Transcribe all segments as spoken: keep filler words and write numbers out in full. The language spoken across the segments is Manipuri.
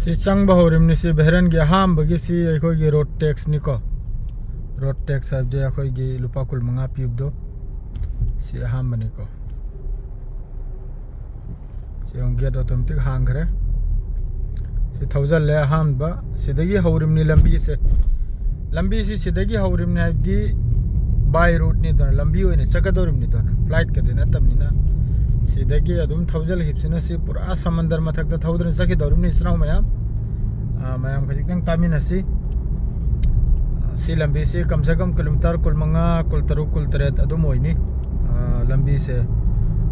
ꯁꯤ ꯆꯪꯕ ꯍꯧꯔꯤꯕꯅꯤ꯫ ꯁꯤ ꯚꯦꯔꯟꯒꯤ ꯑꯍꯥꯟꯕꯒꯤ ꯁꯤ ꯑꯩꯈꯣꯏꯒꯤ ꯔꯣꯗ ꯇꯦꯛꯁꯅꯤꯀꯣ꯫ ꯔꯣꯗ ꯇꯦꯛꯁ ꯍꯥꯏꯕꯗꯤ ꯑꯩꯈꯣꯏꯒꯤ ꯂꯨꯄꯥ ꯀꯨꯟ ꯃꯉꯥ ꯄꯤꯕꯗꯣ, ꯁꯤ ꯑꯍꯥꯟꯕꯅꯤꯀꯣ꯫ ꯁꯤ ꯑꯃꯨꯛ ꯒꯦꯠ ꯑꯣꯇꯣꯃꯦꯇꯤꯛ ꯍꯥꯡꯈ꯭ꯔꯦ꯫ ꯁꯤ ꯊꯧꯖꯤꯜꯂꯦ ꯑꯍꯥꯟꯕ꯫ ꯁꯤꯗꯒꯤ ꯍꯧꯔꯤꯕꯅꯤ ꯂꯝꯕꯤꯁꯦ꯫ ꯂꯝꯕꯤꯁꯤ ꯁꯤꯗꯒꯤ ꯍꯧꯔꯤꯕꯅꯤ ꯍꯥꯏꯕꯗꯤ ꯕꯥꯏ ꯔꯣꯗꯅꯤꯗꯅ, ꯂꯝꯕꯤ ꯑꯣꯏꯅ ꯆꯠꯀꯗꯧꯔꯤꯕꯅꯤꯗꯅ, ꯐ꯭ꯂꯥꯏꯠꯀꯗꯤ ꯅꯠꯇꯕꯅꯤꯅ꯫ ꯁꯤꯗꯒꯤ ꯑꯗꯨꯝ ꯊꯧꯖꯤꯜꯈꯤꯕꯁꯤꯅ ꯁꯤ ꯄꯨꯔꯥ ꯁꯃꯟꯗꯔ ꯃꯊꯛꯇ ꯊꯧꯗꯅ ꯆꯠꯈꯤꯗꯧꯔꯤꯕꯅꯤ, ꯏꯆꯤꯟ ꯏꯅꯥꯎ ꯃꯌꯥꯝ꯫ ꯑꯥ, ꯃꯌꯥꯝ ꯈꯖꯤꯛꯇꯪ ꯇꯥꯃꯤꯟꯅꯁꯤ꯫ ꯑꯥ, ꯁꯤ ꯂꯝꯕꯤꯁꯤ ꯀꯝꯁꯦ ꯀꯝ ꯀꯤꯂꯣꯃꯤꯇꯔ ꯀꯨꯟ ꯃꯉꯥ, ꯀꯨꯟ ꯇꯔꯨꯛ, ꯀꯨꯟ ꯇꯔꯦꯠ ꯑꯗꯨꯝ ꯑꯣꯏꯅꯤ꯫ ꯑꯥ, ꯂꯝꯕꯤꯁꯦ,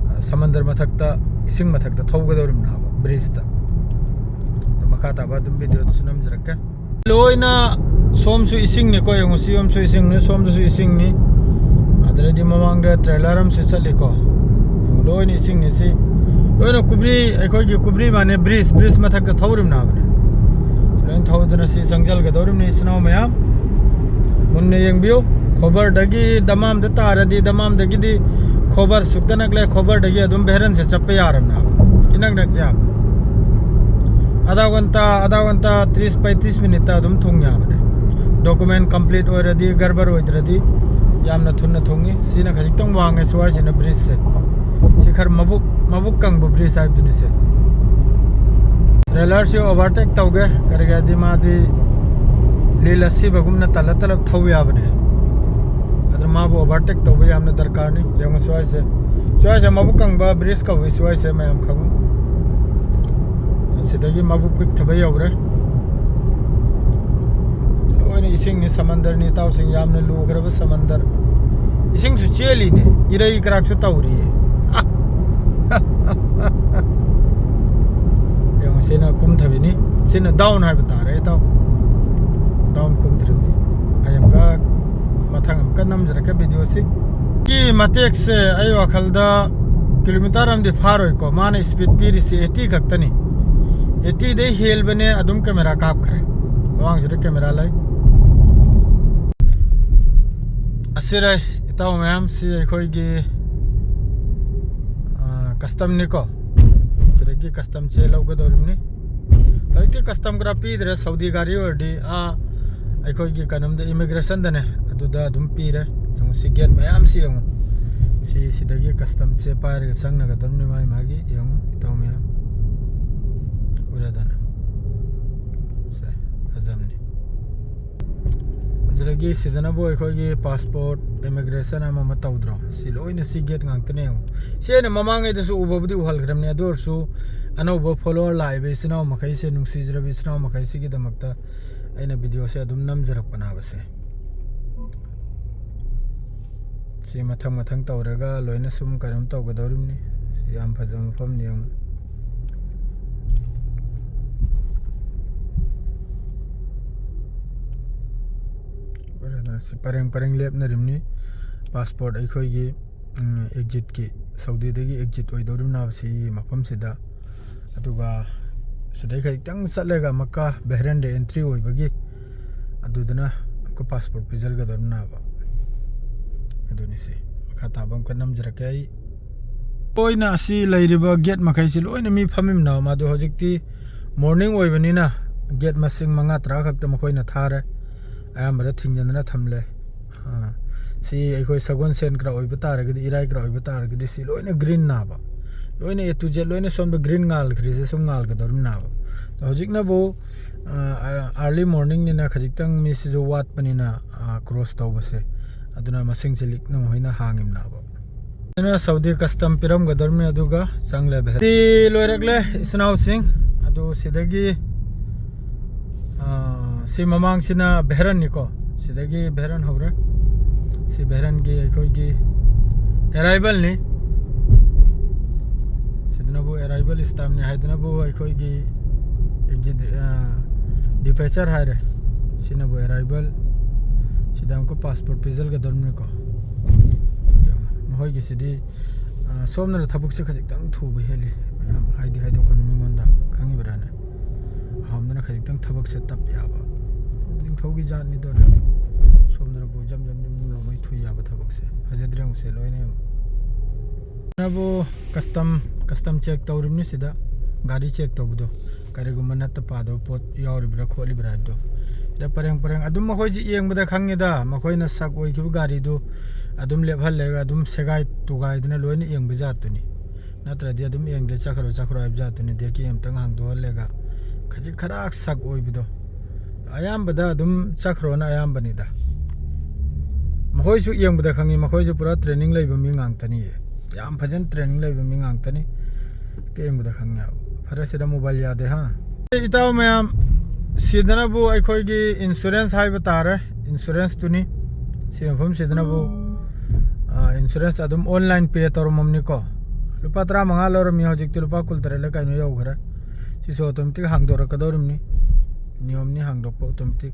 ꯑꯥ, ꯁꯃꯟꯗꯔ ꯃꯊꯛꯇ, ꯏꯁꯤꯡ ꯃꯊꯛꯇ ꯊꯧꯒꯗꯧꯔꯤꯕꯅꯦꯕ, ꯕ꯭ꯔꯤꯖꯇ꯫ ꯑꯗꯣ ꯃꯈꯥ ꯇꯥꯕ ꯑꯗꯨꯝ ꯚꯤꯗꯤꯑꯣꯗꯁꯨ ꯅꯝꯖꯔꯛꯀꯦ꯫ ꯂꯣꯏꯅ ꯁꯣꯝꯁꯨ ꯏꯁꯤꯡꯅꯤꯀꯣ, ꯌꯦꯡꯉꯨ, ꯁꯤ ꯌꯣꯝꯁꯨ ꯏꯁꯤꯡꯅꯤ, ꯁꯣꯝꯗꯁꯨ ꯏꯁꯤꯡꯅꯤ꯫ ꯑꯗꯨꯗꯩꯗꯤ ꯃꯃꯥꯡꯗ ꯇ꯭ꯔꯦꯂꯔ ꯑꯃꯁꯨ ꯆꯠꯂꯤꯀꯣ, ꯌꯦꯡꯉꯨ, ꯂꯣꯏꯅ ꯏꯁꯤꯡꯅꯤ꯫ ꯁꯤ ꯂꯣꯏꯅ ꯀꯨꯕ꯭ꯔꯤ, ꯑꯩꯈꯣꯏꯒꯤ ꯀꯨꯕ꯭ꯔꯤ ꯃꯥꯅꯦ, ꯕ꯭ꯔꯤꯖ, ꯕ꯭ꯔꯤꯖ ꯃꯊꯛꯇ ꯊꯧꯔꯤꯕꯅꯦ ꯍꯥꯏꯕꯅꯦ꯫ ꯁꯤ ꯂꯣꯏꯅ ꯊꯧꯗꯅ ꯁꯤ ꯆꯪꯁꯤꯜꯒꯗꯧꯔꯤꯕꯅꯤ, ꯏꯆꯤꯟ ꯏꯅꯥꯎ ꯃꯌꯥꯝ꯫ ꯃꯨꯟꯅ ꯌꯦꯡꯕꯤꯌꯨ꯫ ꯈꯣꯕꯔꯗꯒꯤ ꯗꯃꯥꯝꯗ ꯇꯥꯔꯗꯤ, ꯗꯃꯥꯝꯗꯒꯤꯗꯤ ꯈꯣꯕꯔ ꯁꯨꯛꯇ ꯅꯛꯂꯦ, ꯈꯣꯕꯔꯗꯒꯤ ꯑꯗꯨꯝ ꯚꯦꯔꯟꯁꯦ ꯆꯠꯄ ꯌꯥꯔꯕꯅꯦ, ꯏꯅꯛ ꯅꯛ ꯌꯥꯕ꯫ ꯑꯙꯥ ꯘꯟꯇꯥ, ꯑꯙꯥ ꯘꯟꯇꯥ, ꯇ꯭ꯔꯤꯁ ꯄꯩꯇ꯭ꯔꯤꯁ ꯃꯤꯅꯤꯠꯇ ꯑꯗꯨꯝ ꯊꯨꯡ ꯌꯥꯕꯅꯦ꯫ ꯗꯣꯀꯨꯃꯦꯟ ꯀꯝꯄ꯭ꯂꯤꯠ ꯑꯣꯏꯔꯗꯤ, ꯒꯔꯕꯔ ꯑꯣꯏꯗ꯭ꯔꯗꯤ ꯌꯥꯝꯅ ꯊꯨꯅ ꯊꯨꯡꯉꯤ꯫ ꯁꯤꯅ ꯈꯖꯤꯛꯇꯪ ꯋꯥꯡꯉꯦ ꯁ꯭ꯋꯥꯏꯁꯤꯅ, ꯕ꯭ꯔꯤꯖꯁꯦ꯫ ꯁꯤ ꯈꯔ ꯃꯕꯨꯛ, ꯃꯕꯨꯛ ꯀꯪꯕ ꯕ꯭ꯔꯤꯖ ꯍꯥꯏꯕꯗꯨꯅꯤ ꯁꯦ꯫ ꯇ꯭ꯔꯦꯂꯔꯁꯤ ꯑꯣꯚꯔꯇꯦꯛ ꯇꯧꯒꯦ, ꯀꯔꯤꯒꯤ ꯍꯥꯏꯗꯤ ꯃꯥꯗꯤ ꯂꯤꯜ ꯑꯁꯤꯕꯒꯨꯝꯅ ꯇꯜꯂ ꯇꯜꯂ ꯊꯧ ꯌꯥꯕꯅꯦ꯫ ꯑꯗꯨꯅ ꯃꯥꯕꯨ ꯑꯣꯚꯔꯇꯦꯛ ꯇꯧꯕ ꯌꯥꯝꯅ ꯗꯔꯀꯥꯔꯅꯤ꯫ ꯌꯦꯡꯉꯨ ꯁ꯭ꯋꯥꯏꯁꯦ, ꯁ꯭ꯋꯥꯏꯁꯦ ꯃꯕꯨꯛ ꯀꯪꯕ ꯕ꯭ꯔꯤꯖ ꯀꯧꯏ, ꯁ꯭ꯋꯥꯏꯁꯦ ꯃꯌꯥꯝ ꯈꯪꯉꯨ꯫ ꯁꯤꯗꯒꯤ ꯃꯕꯨꯛ ꯄꯤꯛꯊꯕ ꯌꯧꯔꯦ꯫ ꯂꯣꯏꯅ ꯏꯁꯤꯡꯅꯤ, ꯁꯃꯟꯗꯔꯅꯤ, ꯏꯇꯥꯎꯁꯤꯡ, ꯌꯥꯝꯅ ꯂꯨꯈ꯭ꯔꯕ ꯁꯃꯟꯗꯔ꯫ ꯏꯁꯤꯡꯁꯨ ꯆꯦꯜꯂꯤꯅꯦ, ꯏꯔꯩ ꯀꯔꯥꯛꯁꯨ ꯇꯧꯔꯤꯌꯦ꯫ ꯌꯦꯡꯉꯨ, ꯁꯤꯅ ꯀꯨꯝꯊꯕꯤꯅꯤ, ꯁꯤꯅ ꯗꯥꯎꯟ ꯍꯥꯏꯕ ꯇꯥꯔꯦ, ꯏꯇꯥꯎ꯫ ꯗꯥꯎꯟ ꯀꯨꯝꯊꯔꯤꯕꯅꯤ꯫ ꯑꯩ ꯑꯃꯨꯛꯀ ꯃꯊꯪ ꯑꯃꯨꯛꯀ ꯅꯝꯖꯔꯛꯀꯦ ꯚꯤꯗꯤꯑꯣꯁꯤ꯫ ꯀꯤ ꯃꯇꯦꯛꯁꯦ ꯑꯩ ꯋꯥꯈꯜꯗ ꯀꯤꯂꯣꯃꯤꯇꯔ ꯑꯃꯗꯤ ꯐꯥꯔꯣꯏꯀꯣ, ꯃꯥꯅ ꯁ꯭ꯄꯤꯗ ꯄꯤꯔꯤꯁꯤ ꯑꯩꯠꯇꯤ ꯈꯛꯇꯅꯤ꯫ ꯑꯩꯠꯇꯤꯗꯩ ꯍꯦꯜꯕꯅꯦ, ꯑꯗꯨꯝ ꯀꯦꯃꯦꯔꯥ ꯀꯥꯞꯈ꯭ꯔꯦ꯫ ꯃꯃꯥꯡꯁꯤꯗ ꯀꯦꯃꯦꯔꯥ ꯂꯩ꯫ ꯑꯁꯤꯔ ꯏꯇꯥꯎ ꯃꯌꯥꯝ, ꯁꯤ ꯑꯩꯈꯣꯏꯒꯤ, ꯑꯥ, ꯀꯁꯇꯝꯅꯤꯀꯣ꯫ ꯁꯤꯗꯒꯤ ꯀꯁꯇꯝꯁꯦ ꯂꯧꯒꯗꯧꯔꯤꯕꯅꯤ꯫ ꯍꯧꯖꯤꯛ ꯀꯁꯇꯝ ꯈꯔ ꯄꯤꯗ꯭ꯔꯦ꯫ ꯁꯥꯎꯗꯤ ꯒꯥꯔꯤ ꯑꯣꯏꯔꯗꯤ ꯑꯥ ꯑꯩꯈꯣꯏꯒꯤ ꯀꯩꯅꯣꯝꯗ, ꯏꯃꯤꯒ꯭ꯔꯦꯁꯟꯗꯅꯦ, ꯑꯗꯨꯗ ꯑꯗꯨꯝ ꯄꯤꯔꯦ꯫ ꯌꯦꯡꯉꯨ, ꯁꯤ ꯒꯦꯠ ꯃꯌꯥꯝꯁꯤ ꯌꯦꯡꯉꯨ꯫ ꯁꯤ, ꯁꯤꯗꯒꯤ ꯀꯁꯇꯝ ꯆꯦ ꯄꯥꯏꯔꯒ ꯆꯪꯅꯒꯗꯕꯅꯤ ꯃꯥꯒꯤ ꯃꯥꯒꯤ꯫ ꯌꯦꯡꯉꯨ ꯏꯇꯥꯎ ꯃꯌꯥꯝ, ꯎꯔꯦꯗꯅ꯫ ꯁꯦ, ꯈꯖꯝꯅꯤ꯫ ꯑꯗꯨꯗꯒꯤ ꯁꯤꯗꯅꯕꯨ ꯑꯩꯈꯣꯏꯒꯤ ꯄꯥꯁꯄꯣꯔꯠ, ꯏꯃꯤꯒ꯭ꯔꯦꯁꯟ ꯑꯃ ꯑꯃ ꯇꯧꯗ꯭ꯔꯣ? ꯁꯤ ꯂꯣꯏꯅ ꯁꯤ ꯒꯦꯠ ꯉꯥꯛꯇꯅꯦ ꯌꯦꯡꯉꯨ꯫ ꯁꯤ ꯑꯩꯅ ꯃꯃꯥꯡꯉꯩꯗꯁꯨ ꯎꯕꯕꯨꯗꯤ ꯎꯍꯜꯈ꯭ꯔꯕꯅꯤ, ꯑꯗꯨ ꯑꯣꯏꯔꯁꯨ ꯑꯅꯧꯕ ꯐꯣꯂꯣꯋꯔ ꯂꯥꯛꯏꯕ ꯏꯆꯤꯟ ꯏꯅꯥꯎ ꯃꯈꯩꯁꯦ, ꯅꯨꯡꯁꯤꯖꯔꯕ ꯏꯆꯤꯟ ꯏꯅꯥꯎ ꯃꯈꯩꯁꯤꯒꯤꯗꯃꯛꯇ ꯑꯩꯅ ꯚꯤꯗꯤꯑꯣꯁꯦ ꯑꯗꯨꯝ ꯅꯝꯖꯔꯛꯄꯅꯦꯕꯁꯦ꯫ ꯁꯤ ꯃꯊꯪ ꯃꯊꯪ ꯇꯧꯔꯒ ꯂꯣꯏꯅ ꯁꯨꯝ ꯀꯩꯅꯣꯝ ꯇꯧꯒꯗꯧꯔꯤꯕꯅꯤ꯫ ꯁꯤ ꯌꯥꯝ ꯐꯖꯕ ꯃꯐꯝꯅꯤ ꯌꯦꯡꯉꯨ꯫ ꯁꯤ ꯄꯔꯦꯡ ꯄꯔꯦꯡ ꯂꯦꯞꯅꯔꯤꯕꯅꯤ꯫ ꯄꯥꯁꯄꯣꯔꯠ ꯑꯩꯈꯣꯏꯒꯤ, ꯎꯝ, ꯑꯦꯛꯖꯤꯠꯀꯤ, ꯁꯥꯎꯗꯤꯗꯒꯤ ꯑꯦꯛꯖꯤꯠ ꯑꯣꯏꯗꯧꯔꯤꯕꯅꯦꯕ ꯁꯤ ꯃꯐꯝꯁꯤꯗ꯫ ꯑꯗꯨꯒ ꯁꯤꯗꯩ ꯈꯖꯤꯛꯇꯪ ꯆꯠꯂꯒ ꯃꯀꯥ ꯕꯦꯍꯔꯦꯟꯗ ꯑꯦꯟꯇ꯭ꯔꯤ ꯑꯣꯏꯕꯒꯤ ꯑꯗꯨꯗꯅ ꯑꯃꯨꯛꯀ ꯄꯥꯁꯄꯣꯔꯠ ꯄꯤꯖꯔꯒꯗꯧꯔꯤꯕꯅꯦꯕ꯫ ꯑꯗꯨꯅꯤ ꯁꯤ꯫ ꯃꯈꯥ ꯇꯥꯕ ꯑꯃꯨꯛꯀ ꯅꯝꯖꯔꯛꯀꯦ ꯑꯩ꯫ ꯂꯣꯏꯅ ꯑꯁꯤ ꯂꯩꯔꯤꯕ ꯒꯦꯠ ꯃꯈꯩꯁꯤ ꯂꯣꯏꯅ ꯃꯤ ꯐꯝꯃꯤꯕꯅꯦꯕ꯫ ꯃꯥꯗꯣ ꯍꯧꯖꯤꯛꯇꯤ ꯃꯣꯔꯅꯤꯡ ꯑꯣꯏꯕꯅꯤꯅ ꯒꯦꯠ ꯃꯁꯤꯡ ꯃꯉꯥ ꯇꯔꯥ ꯈꯛꯇ ꯃꯈꯣꯏꯅ ꯊꯥꯔꯦ꯫ ꯑꯌꯥꯝꯕꯗ ꯊꯤꯡꯖꯤꯟꯗꯅ ꯊꯝꯂꯦ꯫ ꯑꯥ, ꯁꯤ ꯑꯩꯈꯣꯏ ꯁꯒꯣꯜꯁꯦꯟ ꯈꯔ ꯑꯣꯏꯕ ꯇꯥꯔꯒꯗꯤ, ꯏꯔꯥꯏ ꯈꯔ ꯑꯣꯏꯕ ꯇꯥꯔꯒꯗꯤ ꯁꯤ ꯂꯣꯏꯅ ꯒ꯭ꯔꯤꯟ ꯅꯥꯕ꯫ ꯂꯣꯏꯅ A to Z ꯂꯣꯏꯅ ꯁꯣꯝꯗ ꯒ꯭ꯔꯤꯟ ꯉꯥꯜꯈ꯭ꯔꯤꯁꯦ ꯁꯨꯝ ꯉꯥꯜꯒꯗꯧꯔꯤꯕꯅꯦꯕ꯫ ꯑꯗꯣ ꯍꯧꯖꯤꯛꯅꯕꯨ, ꯑꯥ, ꯑꯥꯔꯂꯤ ꯃꯣꯔꯅꯤꯡꯅꯤꯅ ꯈꯖꯤꯛꯇꯪ ꯃꯤꯁꯤꯁꯨ ꯋꯥꯠꯄꯅꯤꯅ, ꯑꯥ, ꯀ꯭ꯔꯣꯁ ꯇꯧꯕꯁꯦ꯫ ꯑꯗꯨꯅ ꯃꯁꯤꯡꯁꯦ ꯂꯤꯛꯅ ꯃꯈꯣꯏꯅ ꯍꯥꯡꯉꯤꯕꯅꯦꯕ꯫ ꯑꯗꯨꯅ ꯁꯥꯎꯗꯤ ꯀꯁꯇꯝ ꯄꯤꯔꯝꯒꯗꯧꯔꯤꯕꯅꯤ, ꯑꯗꯨꯒ ꯆꯪꯂꯦ ꯕꯦꯍꯔꯟ꯫ ꯁꯤ ꯂꯣꯏꯔꯛꯂꯦ ꯏꯆꯤꯟ ꯏꯅꯥꯎꯁꯤꯡ꯫ ꯑꯗꯨ ꯁꯤꯗꯒꯤ, ꯑꯥ, ꯁꯤ ꯃꯃꯥꯡꯁꯤꯅ ꯕꯦꯍꯔꯟꯅꯤꯀꯣ꯫ ꯁꯤꯗꯒꯤ ꯕꯦꯍꯔꯟ ꯍꯧꯔꯦ꯫ ꯁꯤ ꯕꯦꯍꯔꯟꯒꯤ ꯑꯩꯈꯣꯏꯒꯤ ꯑꯦꯔꯥꯏꯚꯦꯜꯅꯤ꯫ ꯁꯤꯗꯅꯕꯨ ꯑꯦꯔꯥꯏꯚꯦꯜ ꯁ꯭ꯇꯥꯝꯅꯤ ꯍꯥꯏꯗꯅꯕꯨ ꯑꯩꯈꯣꯏꯒꯤ ꯑꯦꯛꯖꯤꯠ, ꯑꯥ, ꯗꯤꯄꯦꯆꯔ ꯍꯥꯏꯔꯦ꯫ ꯁꯤꯅꯕꯨ ꯑꯦꯔꯥꯏꯚꯦꯜ꯫ ꯁꯤꯗ ꯑꯃꯨꯛꯀ ꯄꯥꯁꯄꯣꯔꯠ ꯄꯤꯖꯤꯟꯒꯗꯧꯔꯤꯕꯅꯤꯀꯣ꯫ ꯃꯈꯣꯏꯒꯤꯁꯤꯗꯤ, ꯑꯥ, ꯁꯣꯝꯗꯅ ꯊꯕꯛꯁꯦ ꯈꯖꯤꯛꯇꯪ ꯊꯨꯕ ꯍꯦꯜꯂꯤ꯫ ꯃꯌꯥꯝ ꯍꯥꯏꯗꯤ ꯍꯥꯏꯗꯣꯛꯀꯅꯨ ꯃꯤꯉꯣꯟꯗ, ꯈꯪꯉꯤꯕ꯭ꯔꯥꯅꯦ? ꯑꯍꯣꯝꯗꯅ ꯈꯖꯤꯛꯇꯪ ꯊꯕꯛꯁꯦ ꯇꯞ ꯌꯥꯕ꯫ ꯅꯤꯡꯊꯧꯒꯤ ꯖꯥꯠꯅꯤꯗꯣ꯫ ꯁꯣꯝꯗꯅꯕꯨ ꯖꯝ ꯖꯝ ꯖꯝ ꯖꯝ ꯂꯥꯎꯃꯩ ꯊꯨ ꯌꯥꯕ ꯊꯕꯛꯁꯦ꯫ ꯐꯖꯗ꯭ꯔꯦ ꯌꯦꯡꯉꯨꯁꯦ ꯂꯣꯏꯅ ꯌꯦꯡꯉꯨ꯫ ꯅꯕꯨ ꯀꯁꯇꯝ, ꯀꯁꯇꯝ ꯆꯦꯛ ꯇꯧꯔꯤꯕꯅꯤ ꯁꯤꯗ꯫ ꯒꯥꯔꯤ ꯆꯦꯛ ꯇꯧꯕꯗꯣ, ꯀꯔꯤꯒꯨꯝꯕ ꯅꯠꯇ ꯄꯥꯗꯕ ꯄꯣꯠ ꯌꯥꯎꯔꯤꯕ꯭ꯔꯥ ꯈꯣꯠꯂꯤꯕ꯭ꯔꯥ ꯍꯥꯏꯕꯗꯣ꯫ ꯁꯤꯗ ꯄꯔꯦꯡ ꯄꯔꯦꯡ ꯑꯗꯨꯝ ꯃꯈꯣꯏꯁꯦ ꯌꯦꯡꯕꯗ ꯈꯪꯉꯤꯗ, ꯃꯈꯣꯏꯅ ꯁꯛ ꯑꯣꯏꯈꯤꯕ ꯒꯥꯔꯤꯗꯨ ꯑꯗꯨꯝ ꯂꯦꯞꯍꯜꯂꯒ ꯑꯗꯨꯝ ꯁꯦꯒꯥꯏ ꯇꯨꯒꯥꯏꯗꯅ ꯂꯣꯏꯅ ꯌꯦꯡꯕ ꯖꯥꯠꯇꯨꯅꯤ꯫ ꯅꯠꯇ꯭ꯔꯗꯤ ꯑꯗꯨꯝ ꯌꯦꯡꯗꯦ, ꯆꯠꯈ꯭ꯔꯣ ꯆꯠꯈ꯭ꯔꯣ ꯍꯥꯏꯕ ꯖꯥꯠꯇꯨꯅꯤ꯫ ꯗꯦꯛꯀꯤ ꯑꯝꯇꯪ ꯍꯥꯡꯗꯣꯛꯍꯜꯂꯒ ꯈꯖꯤꯛ ꯈꯔ ꯁꯛ ꯑꯣꯏꯕꯗꯣ, ꯑꯌꯥꯝꯕꯗ ꯑꯗꯨꯝ ꯆꯠꯈ꯭ꯔꯣꯅ ꯑꯌꯥꯝꯕꯅꯤꯗ꯫ ꯃꯈꯣꯏꯁꯨ ꯌꯦꯡꯕꯗ ꯈꯪꯉꯤ, ꯃꯈꯣꯏꯁꯨ ꯄꯨꯔꯥ training ꯂꯩꯕ ꯃꯤ ꯉꯥꯛꯇꯅꯤꯌꯦ, ꯌꯥꯝ ꯐꯖꯅ training ꯂꯩꯕ ꯃꯤ ꯉꯥꯛꯇꯅꯤ꯫ ꯌꯦꯡꯕꯗ ꯈꯪꯉꯦꯕ꯫ ꯐꯔꯦ, ꯁꯤꯗ mobile ꯌꯥꯗꯦ, ꯍꯥ? ꯏꯇꯥꯎ ꯃꯌꯥꯝ, ꯁꯤꯗꯅꯕꯨ ꯑꯩꯈꯣꯏꯒꯤ insurance ꯍꯥꯏꯕ ꯇꯥꯔꯦ, insurance ꯇꯨꯅꯤ꯫ ꯁꯤ ꯃꯐꯝꯁꯤꯗꯅꯕꯨ, ꯑ, insurance ꯑꯗꯨꯝ online pay ꯇꯧꯔꯝꯃꯝꯅꯤꯀꯣ꯫ ꯂꯨꯄꯥ ꯇꯔꯥꯃꯉꯥ ꯂꯧꯔꯝꯃꯤ, ꯍꯧꯖꯤꯛꯇꯤ ꯂꯨꯄꯥ ꯀꯨꯟꯇꯔꯦꯠꯂ ꯀꯩꯅꯣ ꯌꯧꯈ꯭ꯔꯦ꯫ ꯁꯤꯁꯨ automatic ꯍꯥꯡꯗꯣꯔꯛꯀꯗꯧꯔꯤꯕꯅꯤ, ꯅꯤꯌꯣꯝꯅꯤ ꯍꯥꯡꯗꯣꯛꯄ automatic꯫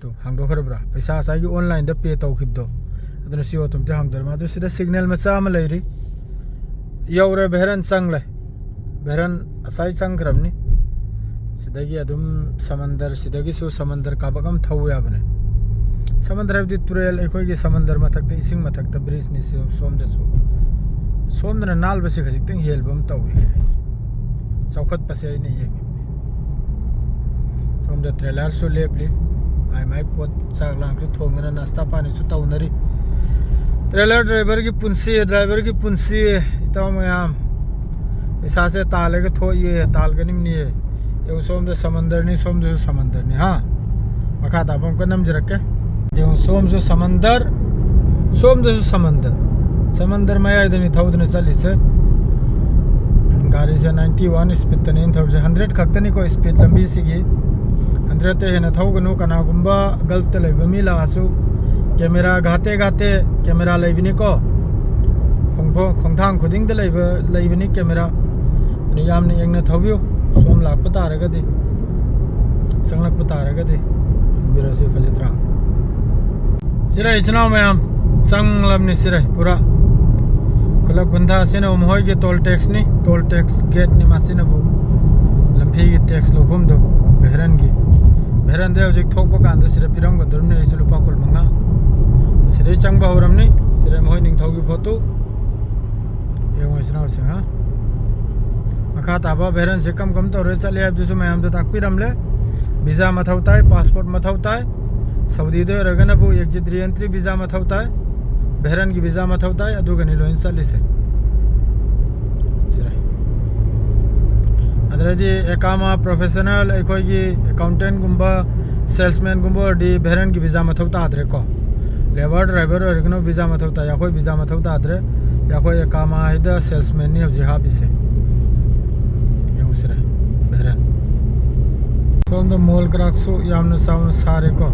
ꯇꯨ, ꯍꯥꯡꯗꯣꯛꯈ꯭ꯔꯕ꯭ꯔꯥ? ꯄꯩꯁꯥ ꯉꯁꯥꯏꯒꯤ online ꯗ pay ꯇꯧꯈꯤꯕꯗꯣ, ꯑꯗꯨꯅ ꯁꯤ automatic ꯍꯥꯡꯗꯣꯔꯛꯑꯦ꯫ ꯑꯗꯨ ꯁꯤꯗ signal ꯃꯆꯥ ꯑꯃ ꯂꯩꯔꯤ, ꯌꯧꯔꯦ, ꯚꯦꯔꯟ ꯆꯪꯂꯦ꯫ ꯚꯦꯔꯟ ꯉꯁꯥꯏ ꯆꯪꯈ꯭ꯔꯕꯅꯤ꯫ ꯁꯤꯗꯒꯤ ꯑꯗꯨꯝ ꯁꯃꯟꯗꯔ, ꯁꯤꯗꯒꯤꯁꯨ ꯁꯃꯟꯗꯔ ꯀꯥꯕꯛ ꯑꯃ ꯊꯧꯕ ꯌꯥꯕꯅꯦ꯫ ꯁꯃꯟꯗꯔ ꯍꯥꯏꯕꯗꯤ ꯇꯨꯔꯦꯜ, ꯑꯩꯈꯣꯏꯒꯤ ꯁꯃꯟꯗꯔ ꯃꯊꯛꯇ, ꯏꯁꯤꯡ ꯃꯊꯛꯇ bridge ꯅꯤ ꯁꯤ-, ꯁꯣꯝꯗꯁꯨ꯫ ꯁꯣꯝꯗꯅ ꯅꯥꯜꯕꯁꯦ ꯈꯖꯤꯛꯇꯪ ꯍꯦꯟꯕ ꯑꯃ ꯇꯧꯔꯤ꯫ ꯆꯥꯎꯈꯠꯄꯁꯦ ꯑꯩꯅ ꯌꯦꯡꯉꯤꯕꯅꯤ꯫ ꯁꯣꯝꯗ trailer ꯁꯨ ꯂꯦꯞꯂꯤ, ꯃꯥꯏ ꯃꯥꯏ ꯄꯣꯠ ꯆꯥꯛ ꯂꯥꯡꯁꯨ ꯊꯣꯡꯗꯅ ꯅꯥꯁꯇꯥ ꯄꯥꯅꯤꯁꯨ ꯇꯧꯅꯔꯤ꯫ Trailer driver ꯒꯤ ꯄꯨꯟꯁꯤ, driver ꯒꯤ ꯄꯨꯟꯁꯤ, ꯏꯇꯥꯎ ꯃꯌꯥꯝ, ꯄꯩꯁꯥꯁꯦ ꯇꯥꯜꯂꯒ ꯊꯣꯛꯏꯌꯦ, ꯇꯥꯜꯒꯅꯤꯕꯅꯤꯌꯦ꯫ ꯌꯦꯡꯉꯨ, ꯁꯣꯝꯗ ꯁꯃꯟꯗꯔꯅꯤ, ꯁꯣꯝꯗꯁꯨ ꯁꯃꯟꯗꯔꯅꯤ, ꯍꯥ? ꯃꯈꯥ ꯇꯥꯕ ꯑꯃꯨꯛꯀ ꯅꯝꯖꯔꯛꯀꯦ꯫ ꯌꯦꯡꯉꯨ, ꯁꯣꯝꯁꯨ ꯁꯃꯟꯗꯔ, ꯁꯣꯝꯗꯁꯨ ꯁꯃꯟꯗꯔ꯫ ꯁꯃꯟꯗꯔ ꯃꯌꯥꯏꯗꯅꯤ ꯊꯧꯗꯨꯅ ꯆꯠꯂꯤꯁꯦ꯫ ꯒꯥꯔꯤꯁꯦ ninety one speed ꯇꯅꯤ ꯑꯩꯅ ꯊꯧꯔꯤꯁꯦ, hundred ꯈꯛꯇꯅꯤꯀꯣ speed ꯂꯝꯕꯤꯁꯤꯒꯤ꯫ Hundred ꯇꯩ ꯍꯦꯟꯅ ꯊꯧꯒꯅꯨ꯫ ꯀꯅꯥꯒꯨꯝꯕ ꯒꯜꯐꯇ ꯂꯩꯕ ꯃꯤ ꯂꯥꯛꯑꯁꯨ, camera ꯘꯥꯇꯦ ꯘꯥꯇꯦ camera ꯂꯩꯕꯅꯤꯀꯣ꯫ ꯈꯣꯡꯐꯣ-, ꯈꯣꯡꯊꯥꯡ ꯈꯨꯗꯤꯡꯗ ꯂꯩꯕ, ꯂꯩꯕꯅꯤ camera꯫ ꯑꯗꯨꯅ ꯌꯥꯝꯅ ꯌꯦꯡꯅ ꯊꯧꯕꯤꯌꯨ꯫ ꯁꯣꯝ ꯂꯥꯛꯄ ꯇꯥꯔꯒꯗꯤ, ꯆꯪꯂꯛꯄ ꯇꯥꯔꯒꯗꯤ ꯌꯦꯡꯕꯤꯔꯁꯤ, ꯐꯖꯗ꯭ꯔꯥ? ꯁꯤꯔꯥꯏ ꯏꯆꯤꯟ ꯏꯅꯥꯎ ꯃꯌꯥꯝ, ꯆꯪꯂꯝꯅꯤ ꯁꯤꯔꯥꯏ ꯄꯨꯔꯥ꯫ ꯈꯨꯂꯛ ꯈꯨꯟꯊꯥ ꯑꯁꯤꯅꯕꯨ ꯃꯈꯣꯏꯒꯤ toll tax ꯅꯤ, toll tax gate ꯅꯤ ꯃꯁꯤꯅꯕꯨ꯫ ꯂꯝꯐꯤꯒꯤ tax ꯂꯧꯐꯝꯗꯨ ꯚꯦꯔꯟꯒꯤ꯫ ꯚꯦꯔꯟꯗꯩ ꯍꯧꯖꯤꯛ ꯊꯣꯛꯄ ꯀꯥꯟꯗ ꯁꯤꯗ ꯄꯤꯔꯝꯒꯗꯧꯔꯤꯕꯅꯤ ꯑꯩꯁꯨ ꯂꯨꯄꯥ ꯀꯨꯟ ꯃꯉꯥ꯫ ꯁꯤꯗꯩ ꯆꯪꯕ ꯍꯧꯔꯝꯅꯤ꯫ ꯁꯤꯗ ꯃꯈꯣꯏ ꯅꯤꯡꯊꯧꯒꯤ photo꯫ ꯌꯦꯡꯉꯣ ꯏꯆꯤꯟ ꯏꯅꯥꯎꯁꯤꯡ, ꯍꯥ? ꯃꯈꯥ ꯇꯥꯕ ꯚꯦꯔꯟꯁꯦ ꯀꯝ ꯀꯝ ꯇꯧꯔ ꯆꯠꯂꯤ ꯍꯥꯏꯕꯗꯨꯁꯨ ꯃꯌꯥꯝꯗ ꯇꯥꯛꯄꯤꯔꯝꯂꯦ꯫ ꯚꯤꯖꯥ ꯃꯊꯧ ꯇꯥꯏ, ꯄꯥꯁꯄꯣꯔꯠ ꯃꯊꯧ ꯇꯥꯏ, ꯁꯥꯎꯗꯤꯗ ꯑꯣꯏꯔꯒꯅꯕꯨ ꯑꯦꯛꯖꯤꯠ ꯔꯤ ꯑꯦꯟꯇ꯭ꯔꯤ ꯚꯤꯖꯥ ꯃꯊꯧ ꯇꯥꯏ꯫ ꯚꯦꯔꯟꯒꯤ ꯚꯤꯖꯥ ꯃꯊꯧ ꯇꯥꯏ, ꯑꯗꯨꯒꯅꯤ ꯂꯣꯏꯅ ꯆꯠꯂꯤꯁꯦ꯫ ꯁꯤꯔꯦ꯫ ꯑꯗꯨꯗꯩꯗꯤ ꯑꯦꯀꯥꯃꯥ ꯄ꯭ꯔꯣꯐꯦꯁꯅꯦꯜ, ꯑꯩꯈꯣꯏꯒꯤ ꯑꯦꯀꯥꯎꯟꯇꯦꯟꯒꯨꯝꯕ, ꯁꯦꯜꯁꯃꯦꯟꯒꯨꯝꯕ ꯑꯣꯏꯔꯗꯤ ꯚꯦꯔꯟꯒꯤ ꯚꯤꯖꯥ ꯃꯊꯧ ꯇꯥꯗ꯭ꯔꯦꯀꯣ꯫ ꯂꯦꯕꯔ ꯗ꯭ꯔꯥꯏꯚꯔ ꯑꯣꯏꯔꯒꯅ ꯚꯤꯖꯥ ꯃꯊꯧ ꯇꯥꯏ, ꯑꯩꯈꯣꯏ ꯚꯤꯖꯥ ꯃꯊꯧ ꯇꯥꯗ꯭ꯔꯦ꯫ ꯑꯩꯈꯣꯏ ꯑꯦꯀꯥꯃꯥ ꯍꯥꯏꯗ ꯁꯦꯜꯁꯃꯦꯟꯅꯤ ꯍꯧꯖꯤꯛ ꯍꯥꯞꯄꯤꯁꯦ꯫ ꯌꯦꯡꯉꯨꯁꯤꯔꯦ, ꯚꯦꯔꯟ꯫ ꯁꯣꯝꯗ ꯃꯣꯜ ꯀ꯭ꯔꯥꯛꯁꯨ ꯌꯥꯝꯅ ꯆꯥꯎꯅ ꯁꯥꯔꯦꯀꯣ꯫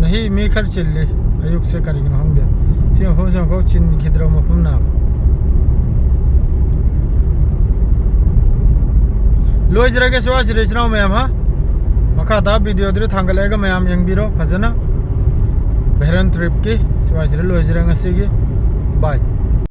ꯅꯍꯤ ꯃꯤ ꯈꯔ ꯆꯤꯜꯂꯤ ꯑꯌꯨꯛꯁꯦ, ꯀꯔꯤꯒꯤꯅꯣ ꯈꯪꯗꯦ꯫ ꯁꯤ ꯃꯐꯝꯁꯦ ꯑꯃꯨꯛꯐꯥꯎ ꯆꯤꯟꯈꯤꯗ꯭ꯔꯕ ꯃꯐꯝꯅꯦꯕ꯫ ꯂꯣꯏꯖꯔꯒꯦ ꯁ꯭ꯋꯥꯏꯁꯤꯗ ꯏꯆꯤꯟ ꯏꯅꯥꯎ ꯃꯌꯥꯝ, ꯍꯥ? ꯃꯈꯥ ꯇꯥꯕ ꯚꯤꯗꯤꯑꯣꯗꯨꯗ ꯊꯥꯡꯒꯠꯂꯛꯑꯒ ꯃꯌꯥꯝ ꯌꯦꯡꯕꯤꯔꯣ ꯐꯖꯅ꯫ ꯚꯦꯔꯟ ꯇ꯭ꯔꯤꯞꯀꯤ ꯁ꯭ꯋꯥꯏꯁꯤꯗ ꯂꯣꯏꯖꯔꯦ ꯉꯁꯤꯒꯤ꯫ ꯕꯥꯏ꯫